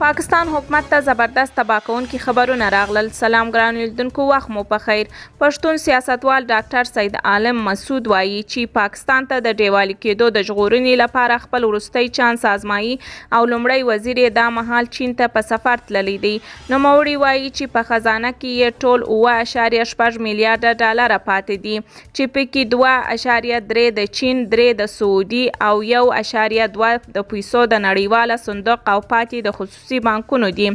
پاکستان حکومت ته زبردست تباه کوونکي خبرونه راغلل. سلام ګرانو لیدونکو وخت مو په خیر. پښتون سیاستوال ډاکټر سید عالم مسعود وایي چې پاکستان ته د ډیوالي کیدو د ژغورنې لپاره خپل وروستی چانس ازمایي او لومړی وزیر یې دا مهال چین ته په سفر تللی دی. نوموړي وایي چې په خزانه کې یې ټول 7.6 میلیارډه ډالره پاتې دي چې پکې 2.3 د چین، 3 د سعودي او 1.2 د پیسو د نړیواله صندوق او پاتې د خصوصي بانکونو دي.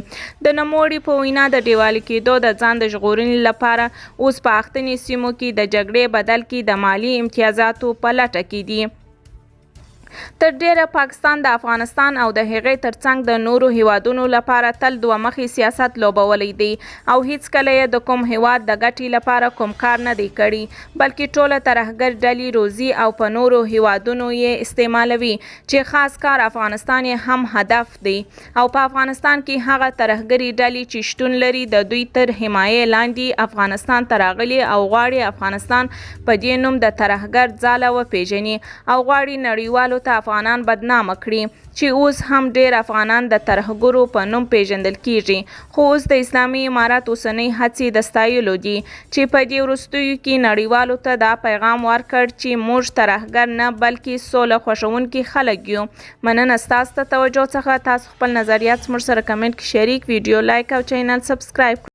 د نوموړي په وینا د ډیوالي کیدو د ځان د ژغورنې لپاره اوس په اختنې سیمو کې د جګړې بدل کې د مالي امتیازاتو په لټه کې دي. تر ډېره پاکستان د افغانستان او د هغې تر څنګ د نورو هېوادونو لپاره تل دوه مخی سیاست لوبولی دی او هیڅکله یې د کوم هېواد د ګټې لپاره کوم کار نه دی کړی بلکې ټوله ترهګر ډلې روزي او په نورو هېوادونو یې استعمالوي چې خاص کار افغانستان یې هم هدف دی او په افغانستان کې هغه ترهګرې ډلې چې شتون لري د دوی تر حمایې لاندې افغانستان ته راغلي او غواړي افغانستان په دې نوم د ترهګر ځاله وپېژني او غواړي نړیوالو ته افغانان بدنامه کړي چې اوس هم ډېر افغانان د ترهګرو په نوم پېژندل کېږي خو اوس د اسلامي امارت اوسنۍ هڅې د ستایلو دي چې په دې وروستیو کې نړیوالو ته دا پیغام ورکړ چې موږ ترهګر نه بلکې سوله خوښوونکي خلک یو. مننه ستاسو د توجه څخه. تاسو خپل نظریات زموږ سره کمنټ کې شریک، ویډیو لایک او چینل سبسکرایب کړئ.